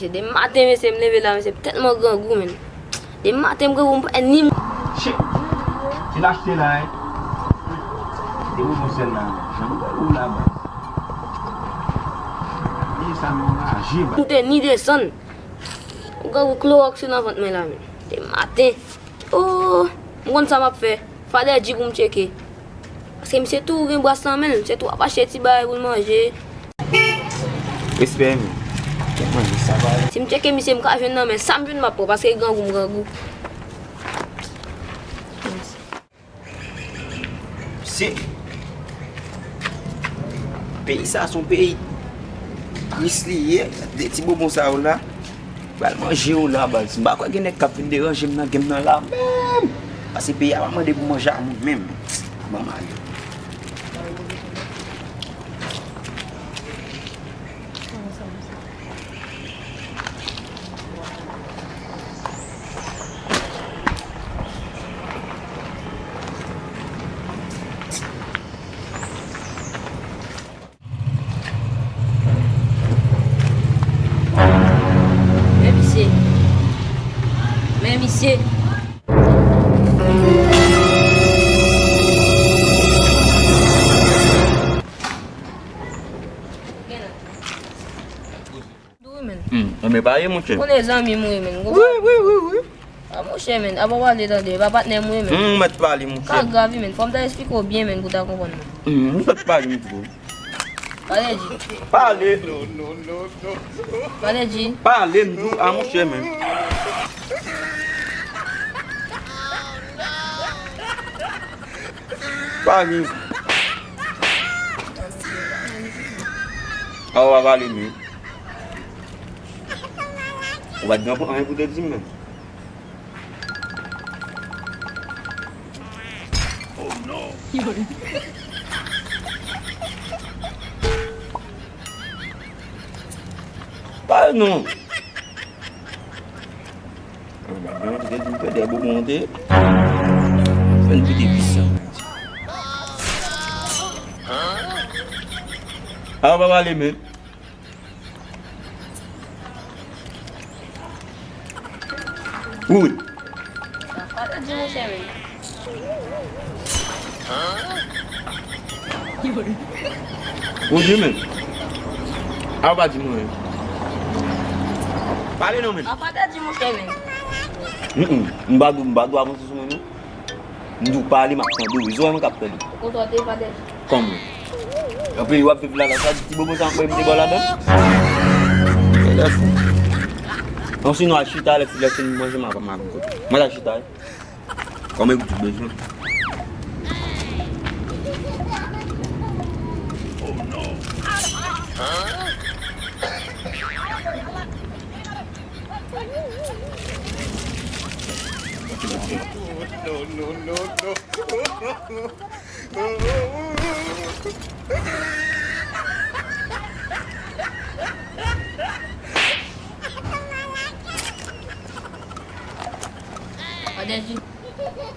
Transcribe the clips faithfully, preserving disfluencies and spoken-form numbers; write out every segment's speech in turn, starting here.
Demen maten, mesye, m leve la, mesye, m tèlman grangou, menn. Demen maten, m grangou, m pa ni. Shit! Se l achte la, hein? Se ou bon sèl la, jan m wè ou la, baz. Li sa menm raje, baz. M te ni desann. M grangou klowòks nan vant mwen la, menn. Demen maten. Oh, m konn sa m ap fè. Fadè di pou m tcheke. Paske misye tou gen bras nan men l, misye tou ap achte ti bagay pou l manje. Respè, men. Kèt manje sa, ba. Si m tcheke misye, m ka jwenn nan men sa m jwenn m ap pran, paske grangou m grangou. Se peyi sa, se yon peyi tris li ye. De ti bonbon sa yo la, pral manje yo la, baz. M pa kwè gen nèg k ap vin deranje m nan game nan la menm. Paske peyi a pa mande pou manje a moun menm. Ban m ale. Men misye. Men misye. Wi, men. Hmm, anben pale, monchè. Konnen zanmi m wi, men. Wi, wi, wi, wi. A, monchè, men, apa w pale tande, e pa patnè m wi, men. Hmm, ou mèt pale, monchè. Ka grav wi, men, fò m ta esplike w byen, men, pou w ta konprann mwen. Hmm, ou mèt pale, monchè. Pale, Dji. Pale. Pale, Dji. Pale, m di w, a, monchè, men. Pale. A, ou pa pale, men. Ou pa t gen anyen pou te di m, men. Pale non. Ou pa t gen anyen pou te di m, pèdè bo monte. Fè l pete pis sa. A, ou pa pale, men. Wood. Sa pa te di monchè, men. Wood, men. A, ou pa di mwen. Pale non, men. Sa pa te di monchè, men. Mm, mm. M pa dwe, m pa dwe avanse sou mwen, non. M di w pale, m ap tande w. Zòrèy mwen k ap tande. Ou konn tande, Fadèl? Kòman? Anpil w ap viv la, la, sa ti bobo sa anpil m te ba w ladan? Genlè fou. Non, sinon, al chita, lè, lè fin manje, m ap, m ap kote. Mwen al chita, wi. Kòman ou bezwen?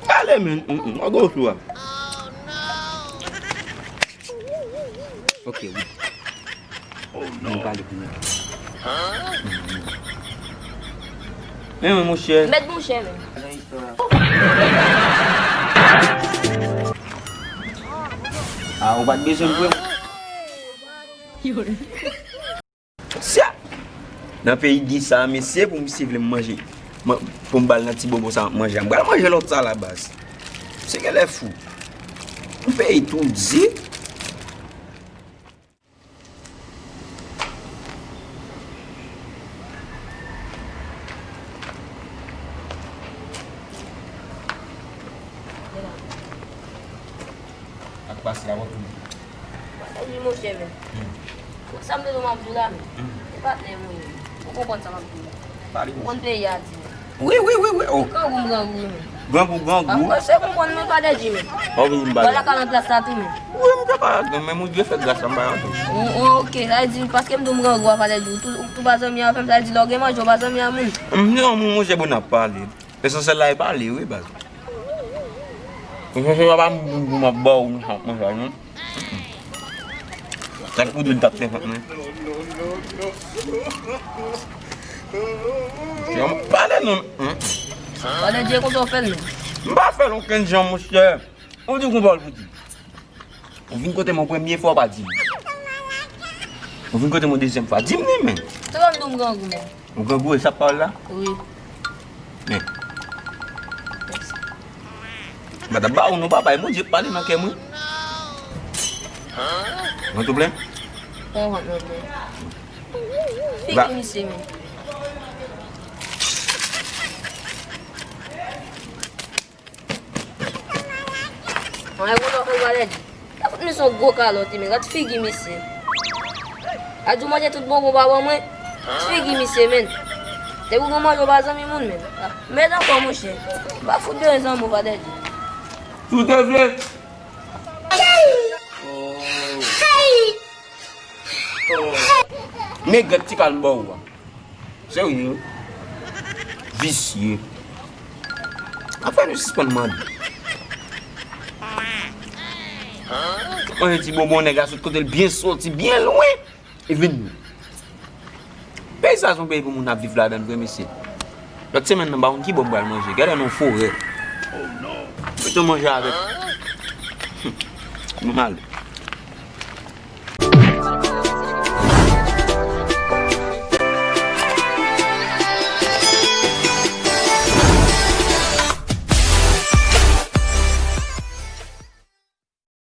Pale, men. Mm, mm. Mwen gwo sou a. Ok, wi. Mwen pale pou mwen. Men, men, monchè. Mèt monchè, men. A, ou pa t bezwen m vre. Sya! Nan peyi di sa, mesye, pou misye vle m manje, man-, pou m ba l nan ti bobo sa, m ap manje a. M pral manje lòt sa la, baz. Misye genlè fou. Yon peyi toudi. Ak pase a, w ap tounen. Sa di monchè, men. Hmm. Sa m te di w m ap di w la, men. Hmm. E patnè m ou ye. Ou konprann sa m ap di w la. Pale. Ou konn peyi a di, men. Wi, wi, wi, wi. Oh. Grangou m grangou, men. Grangou, grangou. Apa se konprann mwen pa de di, men. Oh, wi, m pale. Wè lakay lan plas la tou, men. Wi, m te pale ak men ou dwe fè gras la, m pale ak ou. Oh, oh, ok, sa vle di, paske m di w m grangou a pa de di, ou tou, ou tou pa zanmi avè m, sa vle di lè w gen manje, ou pa zanmi a moun. M, non, mon, monchè, bon, n ap pale. Lesansyèl la, e pale, wi, baz. Lesansyèl la, pa m, m, m ap ba w, m ap manje, non. Sa k pou di l t ap senk mil. Non, non, non, non. Jan pale non. Padè Dye, konsa w fè l non? M pa fè l okenn jan, monchè. Ou di konpa w pou di. Ou vin kote mwen premye fwa, w pa di m. Ou vin kote mwen dezyèm fwa, di m li, men. Se kòm di w m grangou, men. Ou grangou, e sa pawòl la? Wi. Men. M pa t ap ba ou non, papa, e Bondye k pale nan kè mwen. Mwen tou plen? Mwen wont non, men. Figi misye, men. Mwen wont non, men, Valèdi. Sa fout misye yon gwo kalòt, men. Gad figi misye. A di w manje tout bonbon pa ban mwen. Figi misye, men. Depi w gon manje, w pa zanmi moun, men. Mèd ankò, monchè. M pa fout bezwen zanmi w, Valèdi. Si w te vle. Men gad ti kal m ba w a. Serye. Visye. Anfen, nou sispann mande. Mwen di bonbon nèg la sot kote l byen soti, byen lwen. E vin. Peyi sa se yon peyi pou moun ap viv ladan l vre, mesye. Lòt semèn nan, m pa konn ki bò m pral manje. Gade yon forè. Mete manje avèk. Nou mal.